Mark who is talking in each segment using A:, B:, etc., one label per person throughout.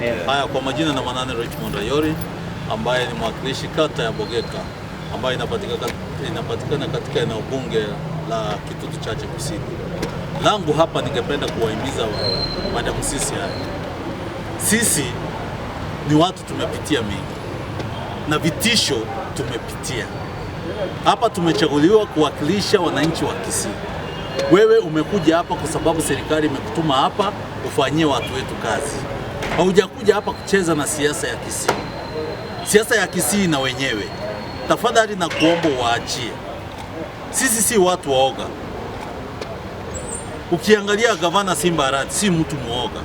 A: Haya, kwa majina na Manane Richmond Ayori ambaye ni mwakilishi kata ya Bogeka ambayo inapatikana katika eneo bunge la Kitutu Chache Kusini. Langu hapa ningependa kuwahimiza Madam Sisi haya. Sisi ni watu tumepitia mengi na vitisho tumepitia. Hapa tumechaguliwa kuwakilisha wananchi wa Kisii. Wewe umekuja hapa kwa sababu serikali imekutuma hapa ufanyie watu wetu kazi. Haujakuja hapa kucheza na siasa ya Kisii. Siasa ya Kisii na wenyewe, tafadhali na kuomba waachie. Sisi si watu waoga. Ukiangalia gavana Simba Arati si mtu muoga,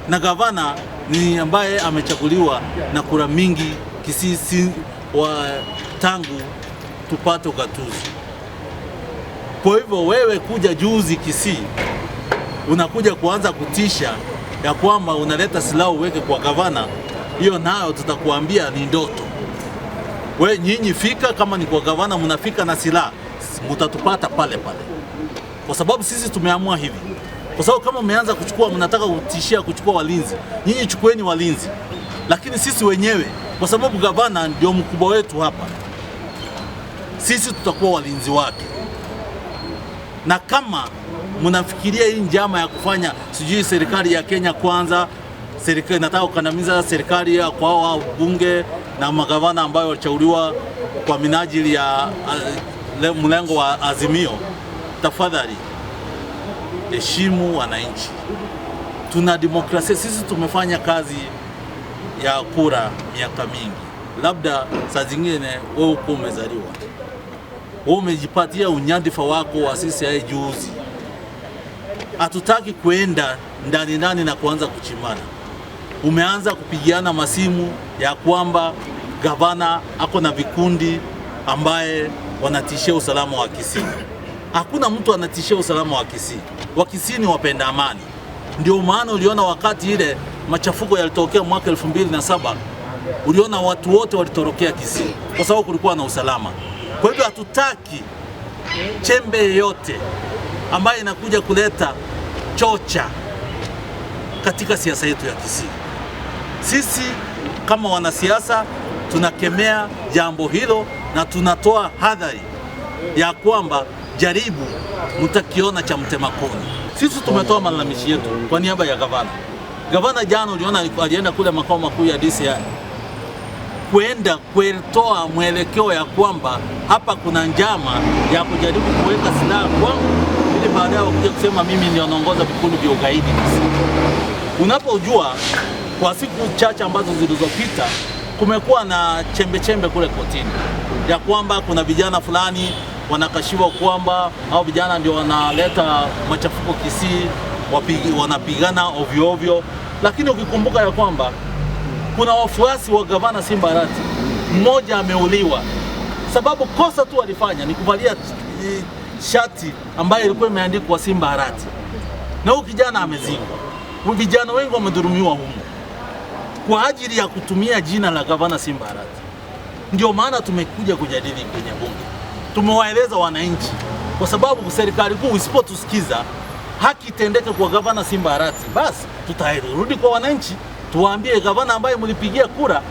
A: na gavana ni ambaye amechaguliwa na kura mingi Kisii si, wa, tangu tupate ugatuzi. Kwa hivyo wewe kuja juzi Kisii unakuja kuanza kutisha ya kwamba unaleta silaha uweke kwa gavana, hiyo nayo tutakuambia ni ndoto. We nyinyi fika, kama ni kwa gavana mnafika na silaha, mtatupata pale pale, kwa sababu sisi tumeamua hivi. Kwa sababu kama mmeanza kuchukua, mnataka kutishia kuchukua walinzi, nyinyi chukueni walinzi, lakini sisi wenyewe, kwa sababu gavana ndio mkubwa wetu hapa, sisi tutakuwa walinzi wake. Na kama mnafikiria hii njama ya kufanya sijui serikali ya Kenya kwanza, serikali inataka kukandamiza serikali ya kwa bunge na magavana ambayo walichaguliwa kwa minajili ya mlengo wa Azimio, tafadhali heshimu wananchi. Tuna demokrasia sisi, tumefanya kazi ya kura miaka mingi, labda saa zingine wewe uko umezaliwa, wewe umejipatia unyadhifa wako wa CCI juzi. Hatutaki kuenda ndani ndani na kuanza kuchimbana. Umeanza kupigiana masimu ya kwamba gavana ako na vikundi ambaye wanatishia usalama wa Kisii. Hakuna mtu anatishia usalama wa Kisii. Wakisii ni wapenda amani. Ndio maana uliona wakati ile machafuko yalitokea mwaka 2007 uliona watu wote walitorokea Kisii kwa sababu kulikuwa na usalama. Kwa hivyo hatutaki chembe yoyote ambayo inakuja kuleta chocha katika siasa yetu ya Kisii. Sisi kama wanasiasa tunakemea jambo hilo na tunatoa hadhari ya kwamba jaribu mtakiona cha mtema kuni. Sisi tumetoa malalamishi yetu kwa niaba ya gavana. Gavana jana uliona alienda kule makao makuu ya DCI kwenda kutoa mwelekeo ya kwamba hapa kuna njama ya kujaribu kuweka silaha kwangu ili baadaye wakuja kusema mimi ndio naongoza vikundi vya ugaidi. Unapojua kwa siku chache ambazo zilizopita kumekuwa na chembe chembe kule kotini ya kwamba kuna vijana fulani wanakashiwa kwamba au vijana ndio wanaleta machafuko Kisii, wanapigana ovyo ovyo, lakini ukikumbuka ya kwamba kuna wafuasi wa gavana Simba Arati mmoja ameuliwa, sababu kosa tu alifanya ni kuvalia shati ambayo ilikuwa imeandikwa Simba Arati, na huyu kijana amezikwa. Vijana wengi wamedhulumiwa humo kwa ajili ya kutumia jina la gavana Simba Arati. Ndio maana tumekuja kujadili kwenye bunge, tumewaeleza wananchi, kwa sababu serikali kuu isipotusikiza haki itendeke kwa gavana Simba Arati, basi tutarudi kwa wananchi tuwaambie gavana ambaye mlipigia kura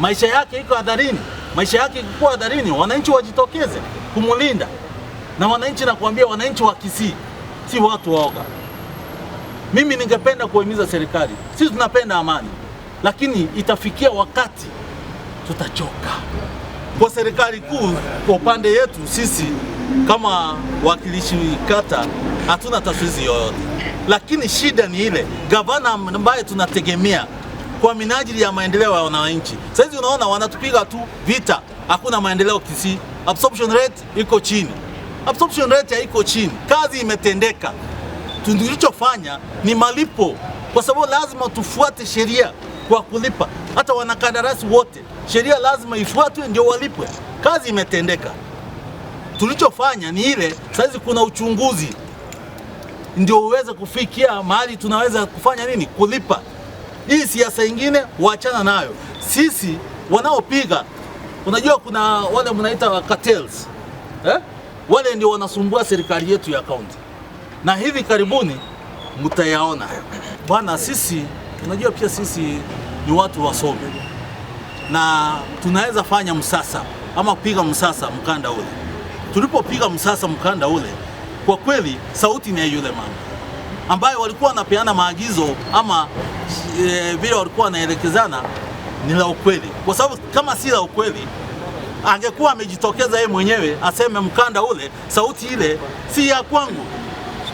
A: maisha yake iko hatarini, maisha yake iko hatarini, wananchi wajitokeze kumlinda. Na wananchi, nakuambia, wananchi wa Kisii si watu waoga. Mimi ningependa kuhimiza serikali, sisi tunapenda amani, lakini itafikia wakati tutachoka. Kwa serikali kuu, kwa upande yetu sisi kama wakilishi kata hatuna tatizo yoyote, lakini shida ni ile gavana ambaye tunategemea kwa minajili ya maendeleo ya wananchi. Sasa hizi unaona wanatupiga tu vita, hakuna maendeleo Kisii, absorption rate iko chini, absorption rate haiko chini, kazi imetendeka. Tulichofanya ni malipo, kwa sababu lazima tufuate sheria kwa kulipa. Hata wanakandarasi wote sheria lazima ifuatwe ndio walipwe. Kazi imetendeka. Tulichofanya ni ile, saizi kuna uchunguzi ndio uweze kufikia mahali tunaweza kufanya nini, kulipa. Hii siasa ingine waachana nayo. Sisi wanaopiga, unajua kuna wale mnaita cartels, eh? Wale ndio wanasumbua serikali yetu ya kaunti, na hivi karibuni mtayaona bwana. Sisi Unajua pia sisi ni watu wasome na tunaweza fanya msasa ama kupiga msasa mkanda ule. Tulipopiga msasa mkanda ule, kwa kweli sauti ni ya yule mama ambaye walikuwa wanapeana maagizo ama vile walikuwa wanaelekezana ni la ukweli, kwa sababu kama si la ukweli angekuwa amejitokeza yeye mwenyewe aseme mkanda ule, sauti ile si ya kwangu.